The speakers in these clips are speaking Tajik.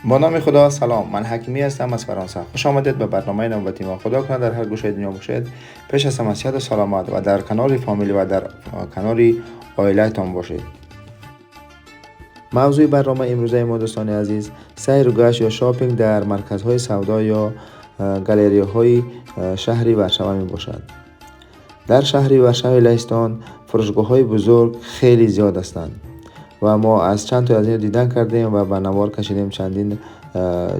Бо номи Худо, салом. Ман Ҳакимӣ ҳастам аз Фаронса. Хуш омадед ба барномаи навбати мо. Худо кунад, дар ҳар гӯшаи дунё бошед, пеш аз ҳама сиҳату саломат ва дар канори фомил ва дар канори оилаатон бошед. Мавзӯи барномаи имрӯзаи мо, дӯстони азиз, сайру гашт ё шопинг дар марказҳои савдо ё галереяҳои шаҳри Варшава мебошад. Дар шаҳри Варшаваи Лаҳистон фурӯшгоҳҳои бузург хеле зиёд ҳастанд ва мо аз чанд тои аз ин дидан кардем ва ба навор кашидем чандин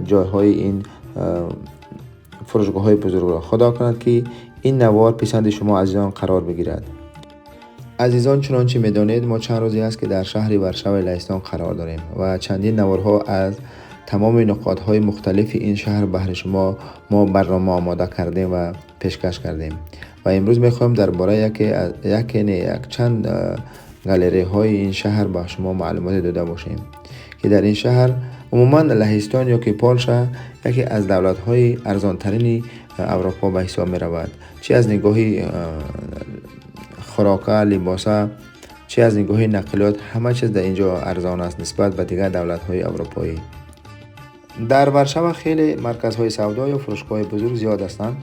ҷойҳои ин фурӯшгоҳҳои бузургро. Худо кунад, ки ин навор писанди шумо азизон қарор бигирад. Азизон, чунончи медонед, мо чанд рӯзе аст, ки дар шаҳри Варшаваи Лаҳистон қарор дорем ва чандин наворҳо аз тамоми нуқотҳои мухталифи ин шаҳр баҳри шумо мо барнома омода кардем ва пешкаш кардем. Ва имрӯз мехоҳем дар бораи яке не, якчанд галереяҳои ин шаҳр ба шумо маълумоте дода бошем, ки дар ин шаҳр, умуман Лаҳистон ё ки Полша яке аз давлатҳои арзонтарини Аврупо ба ҳисоб меравад, чи аз нигоҳи хӯрока, либоса, чи аз нигоҳи нақлиёт, ҳама чиз дар ин ҷо арзон аст нисбат ба дигар давлатҳои аврупоӣ. Дар Варшава хеле марказҳои савдо ё фурӯшгоҳҳои бузург зиёд ҳастанд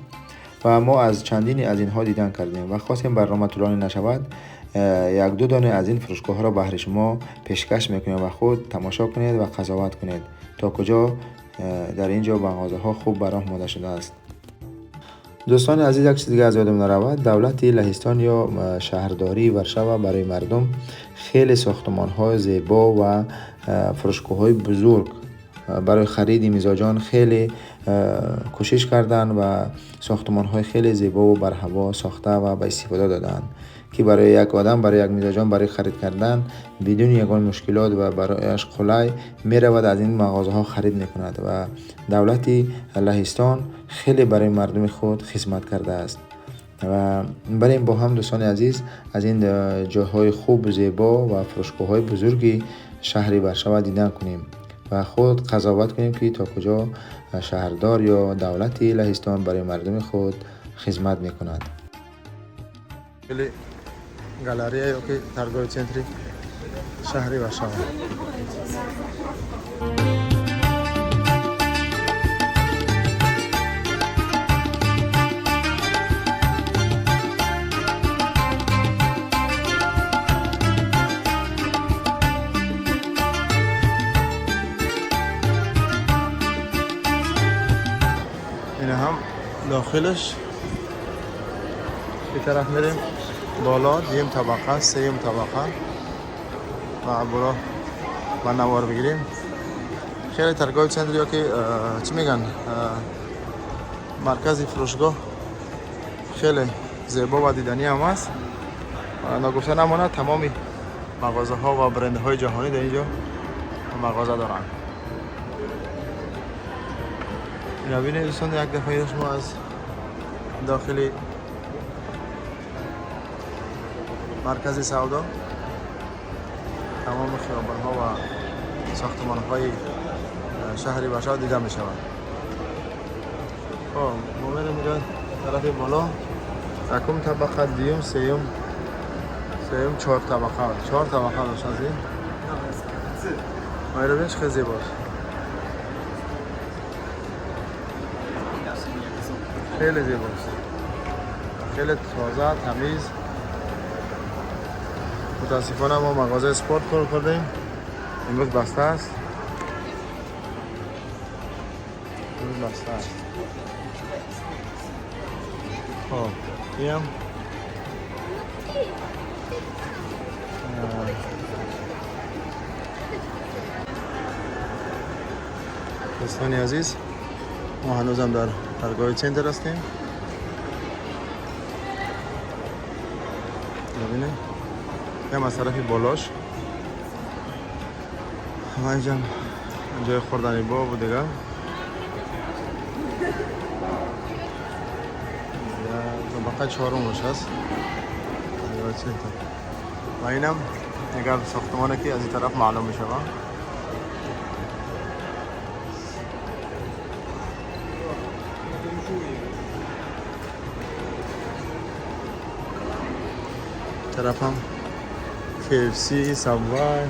ва мо аз чандине аз инҳо дидан кардем ва хостем барнома тӯлонӣ нашавад, якду дона аз ин фурӯшгоҳҳоро баҳри шумо пешкаш мекунем ва худ тамошо кунед ва қазоват кунед, то куҷо дар ин ҷо мағозаҳо хуб ба роҳ монда шудааст. Дӯстони азиз, як чиз дига аз ёдам наравад: давлати Лаҳистон ё шаҳрдории Варшава барои мардум хеле сохтмонҳои зебо ва фурӯшгоҳҳои бузург барои хариди мизоҷон хеле кӯшиш карданд ва сохтмонҳои хеле зебову барҳаво сохта ва ба истифода доданд, ки барои як одам, барои як мизоҷон барои харид кардан бидуни ягон мушкилот ва барояш қулай меравад, аз ин мағозаҳо харид мекунад. Ва давлати Лаҳистон хеле барои мардуми худ хизмат кардааст. Ва барем бо ҳам, дӯстони азиз, аз ин ҷойҳои хубу зебо ва фурӯшгоҳҳои бузурги шаҳри Варшава дидан кунем ва худ қазоват кунем, ки то куҷо шаҳрдор ё давлати Лаҳистон барои мардуми худ хизмат мекунад. Галерея ё ки торговый центри шаҳри Варшава. Ина ҳам дохилаш. Ин тараф мерем боло, дуюм табақа, сеюм табақа ва буро ба навор бигирем. Хеле торговый центр ё ки чӣ мегӯянд, маркази фурӯшгоҳ хеле зебо ва диданӣ ҳам аст. Ногуфта намонад, тамоми мағозаҳо ва брендҳои ҷаҳонӣ дар ин ҷо мағоза доранд. Ина бинед, дӯстон, як дафъа шумо аз дохили маркази савдо тамоми хиёбонҳо ва сохтмонҳои шаҳри Варшава дида мешавад. Хоб, мо мерем инҷо тарафи боло, якум табақа, дуюм, сеюм, чор табақа, чор табақа дошт. Аз ин майра бинед, хеле зебост, хеле зебост, хеле тоза, тамиз. Мутаассифона, мо мағозаи спорт кор кардем, имрӯз баста аст, имрӯз баста аст. Хоб, инам дӯстони азиз, мо ҳанӯзам дар торговый центр ҳастем. Бибинед, ям аз тарафи болош ва инҷам ҷои хӯрдани бобу дигар. Табақа чорумаш аст торговый центр. Ва инам дигар сохтмоне, ки аз ин тараф маълум мешавад. Тарафам KFC, Subway,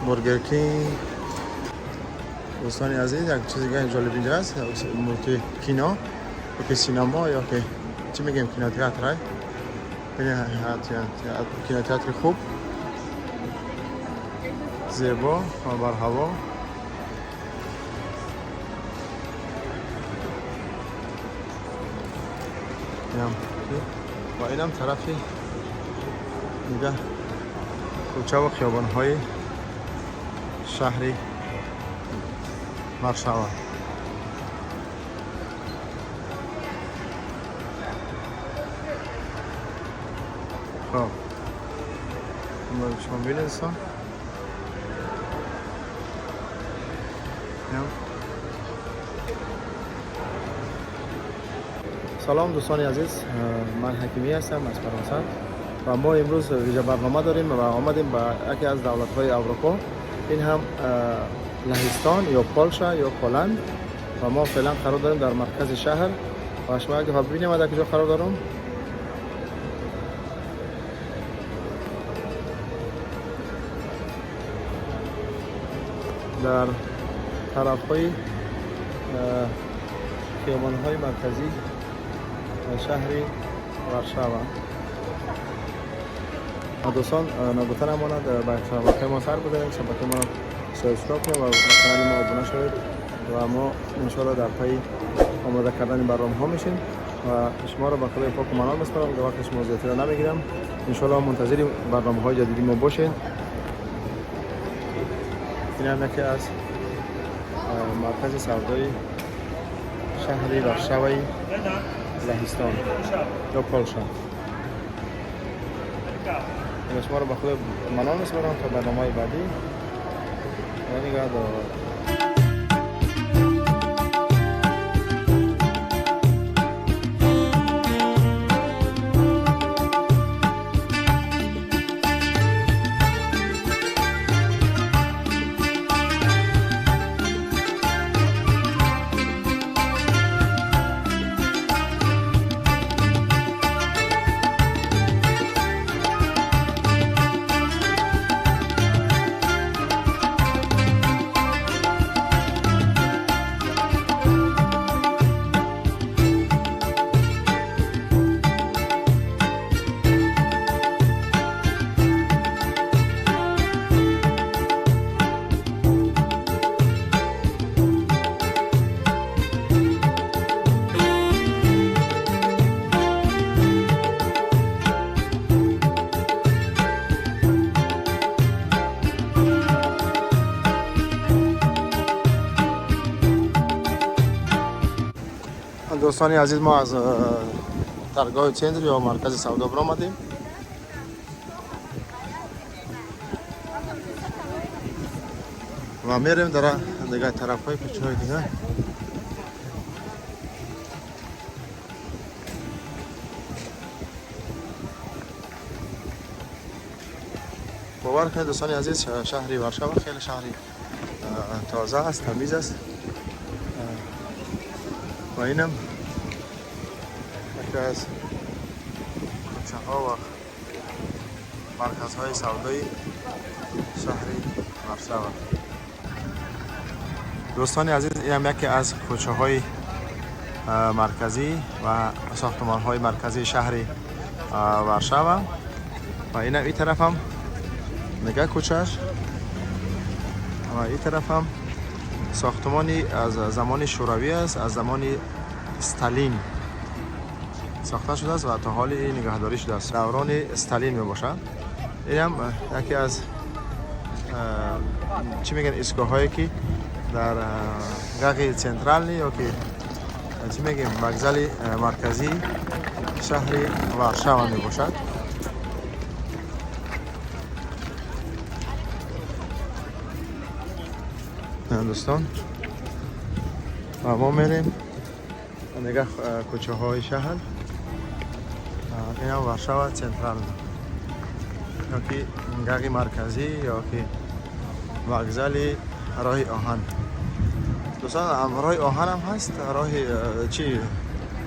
Burger King. Дӯстони азиз, як чизи дигаи ҷолиб инҷа аст, мулти кино ё ки синемо ё ки чӣ мегӯем, кинотеатр. Кинотеатри хуб, зебо ва барҳаво. Инам ва инам тарафи дига, кӯчаву хиёбонҳои шаҳри Варшава. Хоб, шумо бинед, дӯстон. Инам. Салом, дӯстони азиз, ман Ҳакимӣ ҳастам аз Фаронса ва мо имрӯз вижа барнома дорем ва омадем ба яке аз давлатҳои Аврупо, ин ҳам Лаҳистон ё Полша ё Поланд, ва мо феълан қарор дорем дар маркази шаҳр ва шумо агар бибинем, дар куҷо қарор дорам. Дар тарафҳои хиёбонҳои марказӣ шаҳри Варшава. Дӯстон, нагуфта намонад, ба шабакаи мо сар бизанед, шабакаи моро subscribe кунед ва ба канали мо обуна шавед ва мо иншоалло дар пайи омода кардани барномаҳо мешем ва шуморо ба худои поку манон меспорам. Вақти шумо зиёдтиро намегирам. Иншоалло мунтазири барномаҳои ҷадиди мо бошед. Инам яке аз маркази савдои шаҳри Варшаваи Лаҳистон ё Полша. Шуморо ба худои манон меспорам то барномаи баъдӣ. Худо нигаҳдор. Дӯстони азиз, мо аз торговый центр ё маркази савдо баромадем ва мерем дар дигар тарафҳои кӯчаҳои дигар. Бовар кунед, дӯстони азиз, шаҳри Варшава хеле шаҳри тоза аст, тамиз аст ва инам яке аз кӯчаҳо ва марказҳои савдои шаҳри Варшава. Дӯстони азиз, инам яке аз кӯчаҳои марказӣ ва сохтмонҳои марказии шаҳри Варшава ва инам ин тарафам дига кӯчааш ва ин тарафам сохтмони аз замони шӯравӣ аст, аз замони Сталин сохта шудааст ва то ҳоли нигаҳдорӣ шудааст, даврони Сталин мебошад. Инам яке аз чӣ мегӯянд, истгоҳҳое ки дар гағи центральный ё ки чӣ мегӯем, вокзали марказии шаҳри Варшава мебошад. Дӯстон, ва мо мерем дига кӯчаҳои шаҳр. Инам Варшава централ ё ки гағи марказӣ ё ки вокзали роҳи оҳан. Дӯстон, роҳи оҳанам ҳаст, роҳи чи,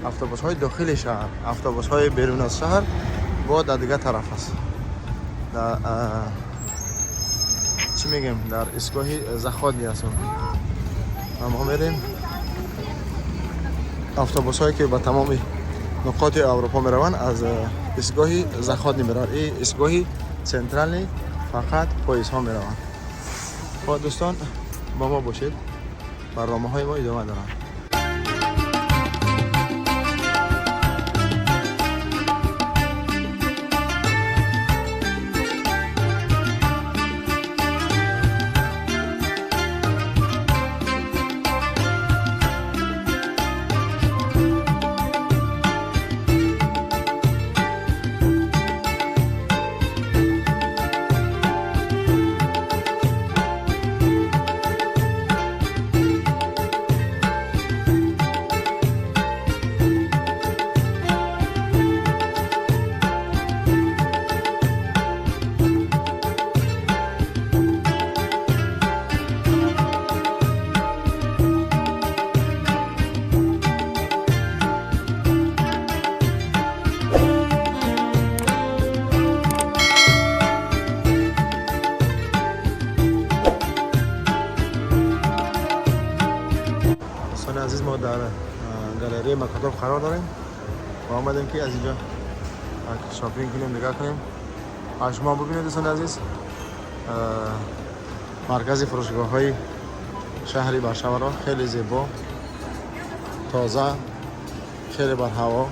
автобусҳои дохили шаҳр, автобусҳои берун аз шаҳр бо дар дигар тараф аст, дар чӣ мегӯем, дар истгоҳи Заходный аст. Мо мерем. Автобусҳое ки ба тамоми нуқоти Аврупо мераванд, аз истгоҳи Заходний мераванд. Ин истгоҳи центральный фақат поездҳо мераванд. Хоб, дӯстон, бо мо бошед, барномаҳои мо идома доранд. دوستان عزیز، ما در галереи Мокотов қарор дорем ва омадем ки аз инҷо shopping кунем, нигоҳ кунем. Шумо бубинед, дӯстони азиз, маркази фурӯшгоҳҳои шаҳри Варшаваро. Хеле зебо, тоза, хеле барҳаво.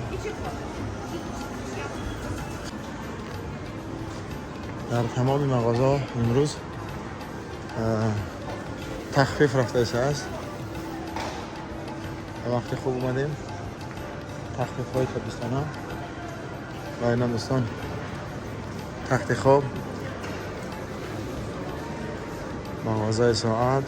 Дар тамоми мағозаҳо имрӯз тахфиф рафта истааст. Вақти хуб омадем, тахфифҳои тобистона. Ва инам, дӯстон, тахти хоб, мағозаи соат.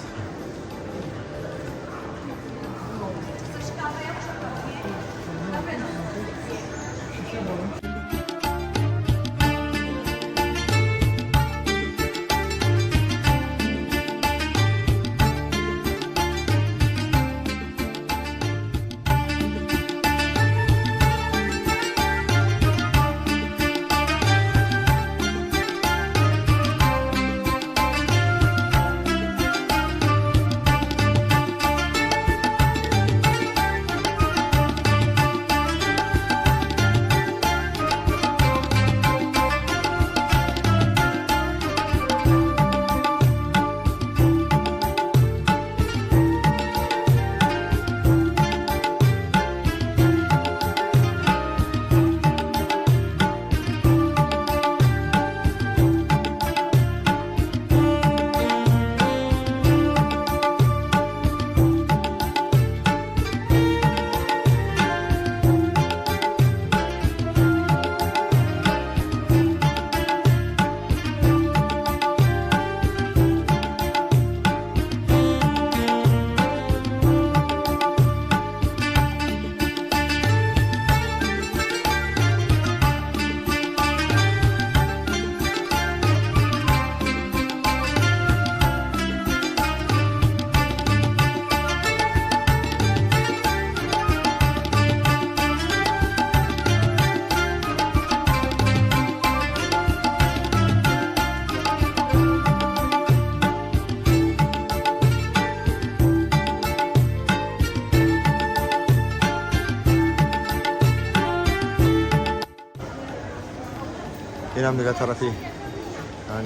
Инам дигар тарафи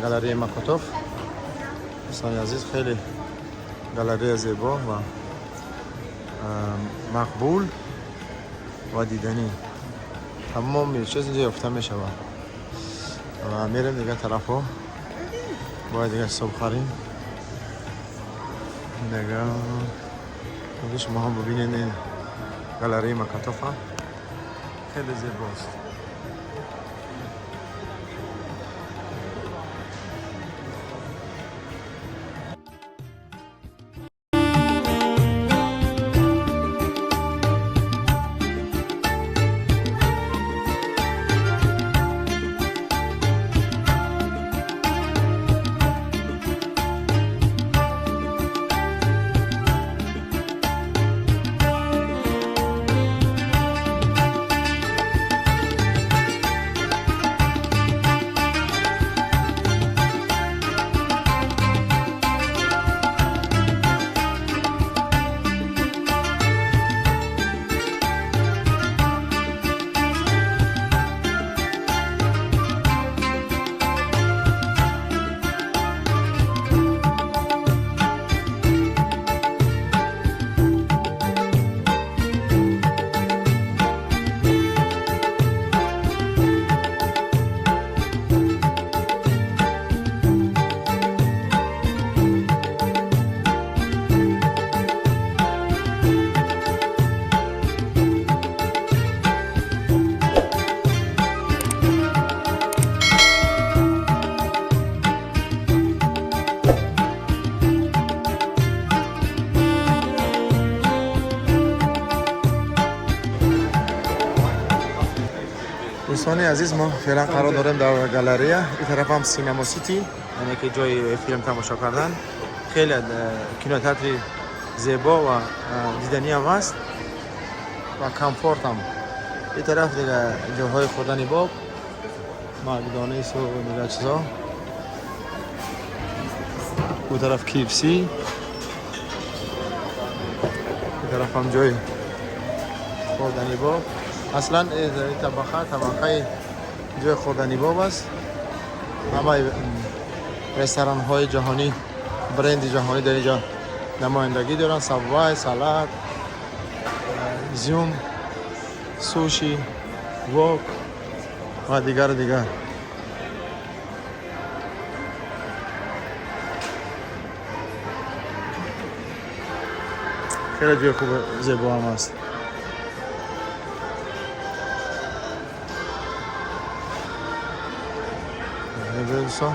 галереи Мокотов. Дӯстони азиз, хеле галерея зебо ва мақбул ва диданӣ. Тамоми чиз инҷо ёфта мешавад. Ва мерем дигар тарафҳо, бояд дигар ҳисоб харем. Дигар шумо ҳам бубинед, ин галереи Мокотова хеле зебост. Дӯстони азиз, мо феълан қарор дорем дар галерея. Ин тараф ҳам Синема Сити, яъне ки ҷои филм тамошо кардан. Хеле кинотеатри зебо ва диданӣ ҳам аст ва комфорт ҳам. Ин тараф дига ҷойҳои хӯрдани боб, Макдоналдсу дигар чизо. Ӯ тараф KFC, ин тараф ҳам ҷои хӯрдани боб. Аслан ин табақа табақаи ҷои хӯрдани боб аст. Ҳамаи ресторанҳои ҷаҳонӣ, бренди ҷаҳонӣ дар инҷо намояндагӣ доранд. Сабвай, салат, Зюм, суши, вок ва дигару дигар. Хеле ҷои хуб, зебо ҳам аст. Дӯстон,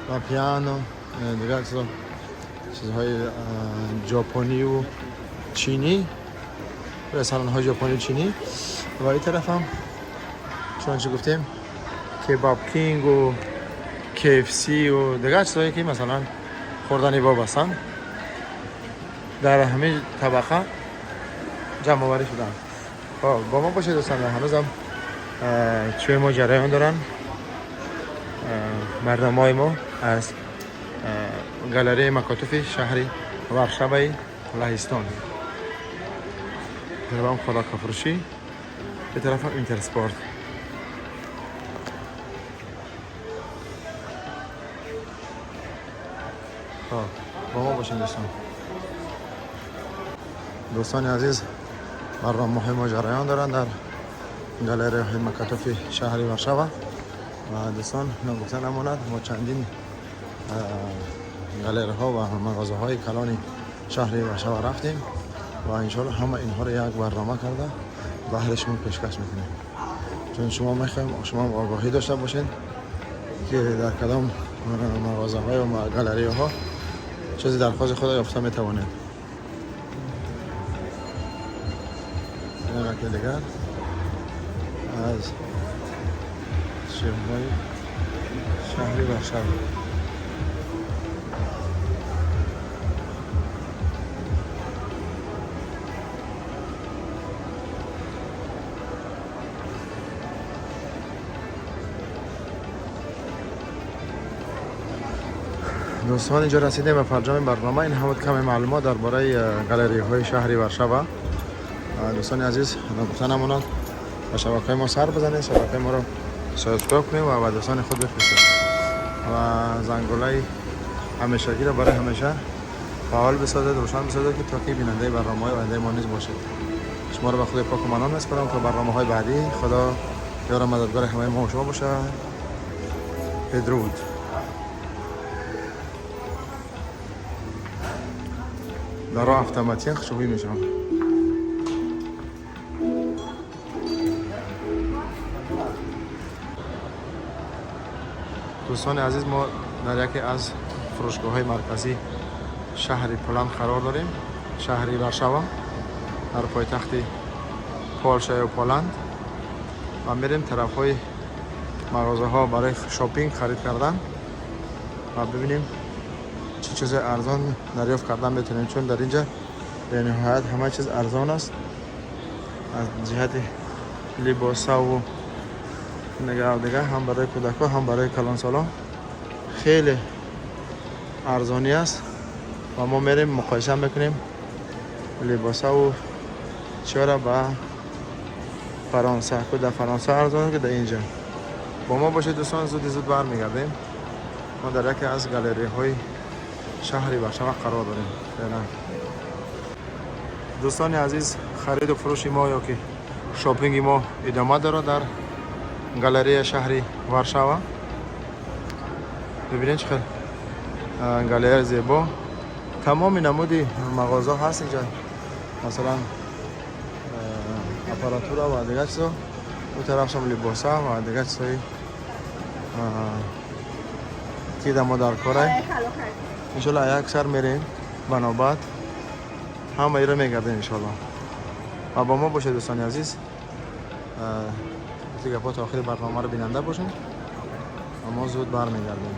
ва пиано, дигар чизо, чизҳои ҷопонию чинӣ, ресторанҳои ҷопонию чинӣ. Ва ин тараф ҳам, чунончи гуфтем, Кебаб Кингу KFC-ю дигар чизҳое ки масалан хӯрдани боб ҳастанд, дар ҳамин табақа ҷамъоварӣ шуданд. Хоб, бо мо бошед, дӯстон. Ҳанӯзам чӯи мо ҷараён доранд, барномаҳои мо аз галереяи Макотуфи шаҳри Варшаваи Лаҳистон. Тарафам хӯрокафурӯшӣ, ин тарафам Интерспорт. Хоб, бо мо бошед, дӯстон. Дӯстони азиз, барномаҳои мо ҷараён доранд дар галереяҳои Макатуфи шаҳри Варшава. Ва дӯстон, ногуфта намонад, мо чандин галереяҳо ва мағозаҳои калони шаҳри Варшава рафтем ва иншоалло ҳама инҳоро як барнома карда баҳри шумо пешкаш мекунем, чун шумо мехоҳем шумо огоҳӣ дошта бошед, ки дар кадом мағозаҳо ва галереяҳо чизи дархости худро ёфта метавонед. Инам яке дигар аз шеҳрҳои шаҳри Варшава. Дӯстон, инҷо расидем ба фарҷоми барнома. Ин ҳамуд каме маълумот дар бораи галереяҳои шаҳри Варшава. Дӯстони азиз, нагуфта намонад, ба шабакаи мо сар бизанед, шабакаи моро subscribe кунед ва ба дӯстони худ бифиристед ва зангулаи ҳамешагиро барои ҳамеша фаъол бисозед, рӯшан бисозед, ки то ки бинандаи барномаҳои ояндаи мо низ бошед. Шуморо ба худои поку манон меспорам то барномаҳои баъдӣ. Худо ёра мададгори ҳамаи мо шумо бошад. Бедруд. Даро автоматик хушбӯй мешаванд. Дӯстони азиз, мо дар яке аз фурӯшгоҳҳои марказии шаҳри Поланд қарор дорем, шаҳри Варшава, дар пойтахти Полша ё Поланд, ва мерем тарафҳои мағозаҳо барои шопинг, харид кардан, ва бибинем чӣ чизе арзон дарёфт кардан метавонем, чун дар инҷа бениҳоят ҳама чиз арзон аст аз ҷиҳати либосаву дигар, ҳам барои кӯдакҳо, ҳам барои калонсолон хеле арзонӣ аст. Ва мо мерем, муқоиса мекунем либосаву чиёра ба Фаронса, ку дар Фаронса арзон, ки дар инҷа. Бо мо бошед, дӯстон, зуди зуд бармегардем. Мо дар яке аз галереяҳои шаҳри Варшава қарор дорем феълан. Дӯстони азиз, хариду фурӯши мо ё ки шопинги мо идома дорад дар галерея шаҳри Варшава. Бибинед, чӣ хел галерея зебо. Тамоми намуди мағоза ҳаст инҷа, масалан, аппаратура ва дигар чизо. У тарафшам либоса ва дигар чизҳои, ки дар мо дар корай. Иншолло, як сар мерем, ба навбат ҳама иро мегардем, иншолло. Ва бо мо бошед, дӯстони азиз. Гапҳо то охири барномаро бинанда бошем ва мо зуд бармегардем.